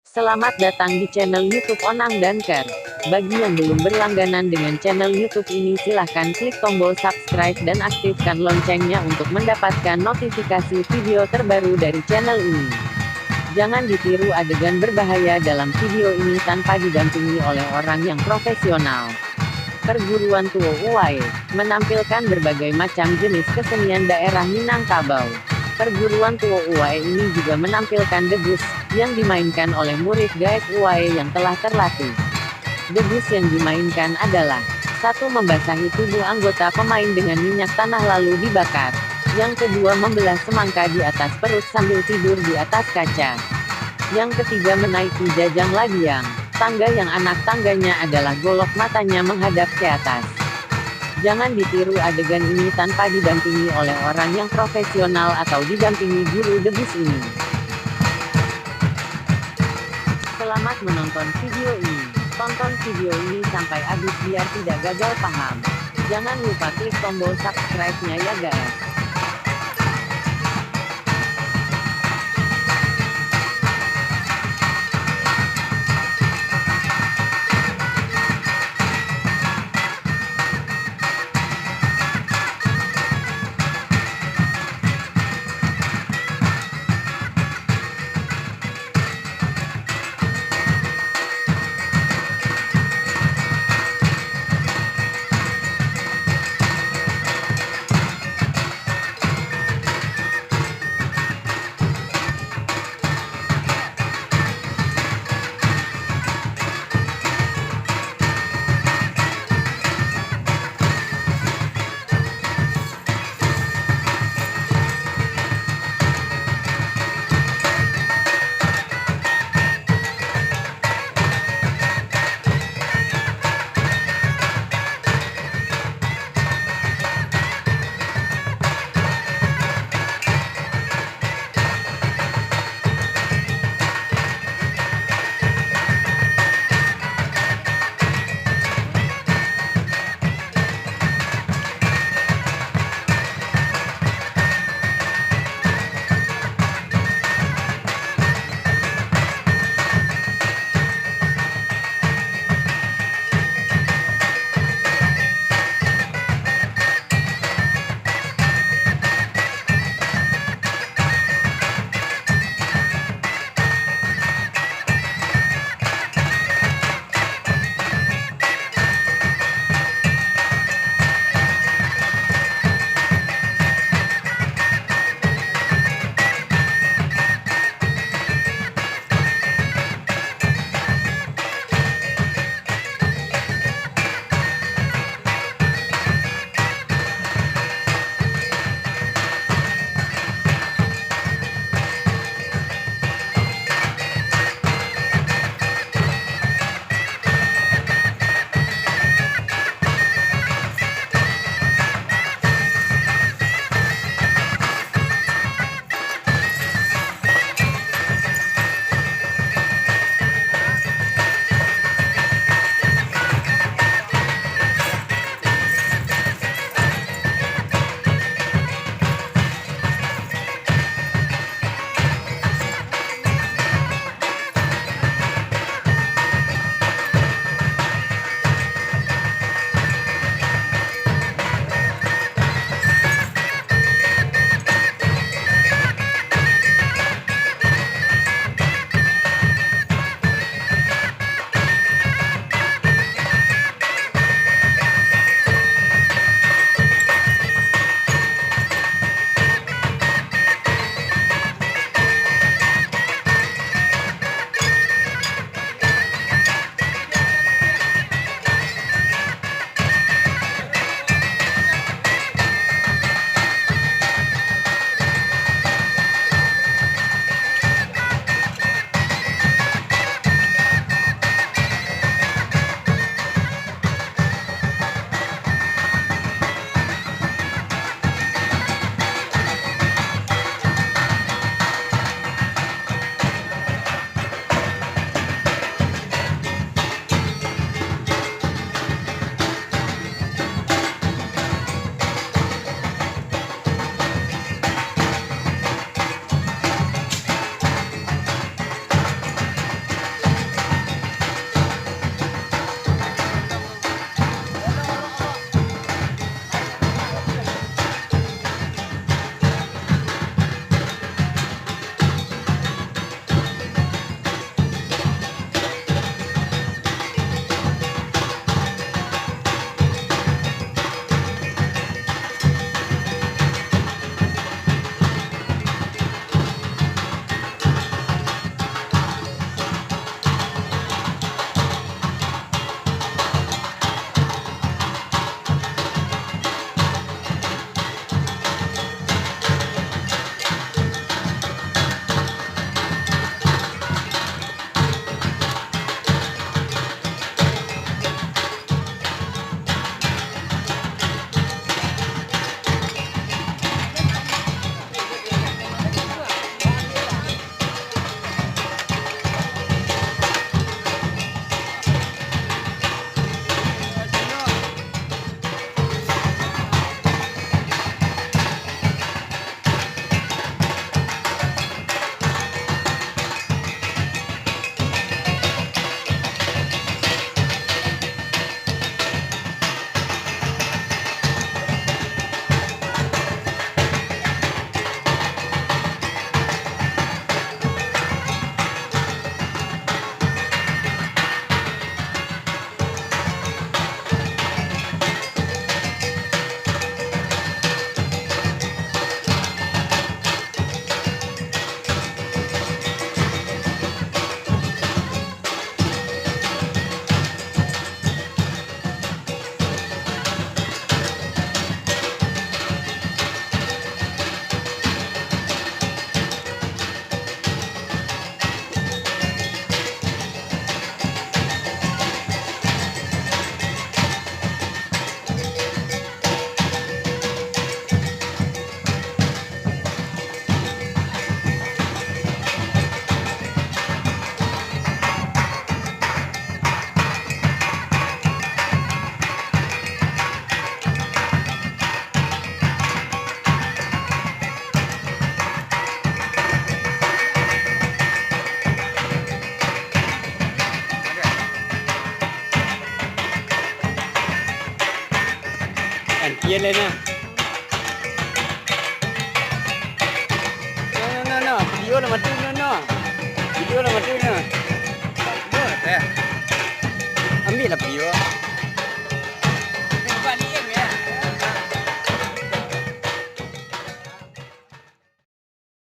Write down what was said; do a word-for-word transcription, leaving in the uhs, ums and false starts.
Selamat datang di channel YouTube Onang Danker. Bagi yang belum berlangganan dengan channel YouTube ini, silahkan klik tombol subscribe dan aktifkan loncengnya untuk mendapatkan notifikasi video terbaru dari channel ini. Jangan ditiru adegan berbahaya dalam video ini tanpa didampingi oleh orang yang profesional. Perguruan Tuo Uwae menampilkan berbagai macam jenis kesenian daerah Minangkabau. Perguruan Tuo Uwae ini juga menampilkan debus yang dimainkan oleh murid gaek Uwae yang telah terlatih. Debus yang dimainkan adalah: satu, membasahi tubuh anggota pemain dengan minyak tanah lalu dibakar. Yang kedua, membelah semangka di atas perut sambil tidur di atas kaca. Yang ketiga, menaiki jajang ladiang, tangga yang anak tangganya adalah golok, matanya menghadap ke atas. Jangan ditiru adegan ini tanpa didampingi oleh orang yang profesional atau didampingi guru debus ini. Selamat menonton video ini. Tonton video ini sampai habis biar tidak gagal paham. Jangan lupa klik tombol subscribe-nya ya, guys. Yo lah nah. No, no, no, no. Video lah mati no, no. Video lah mati no. Apa teh? Ambil lah video.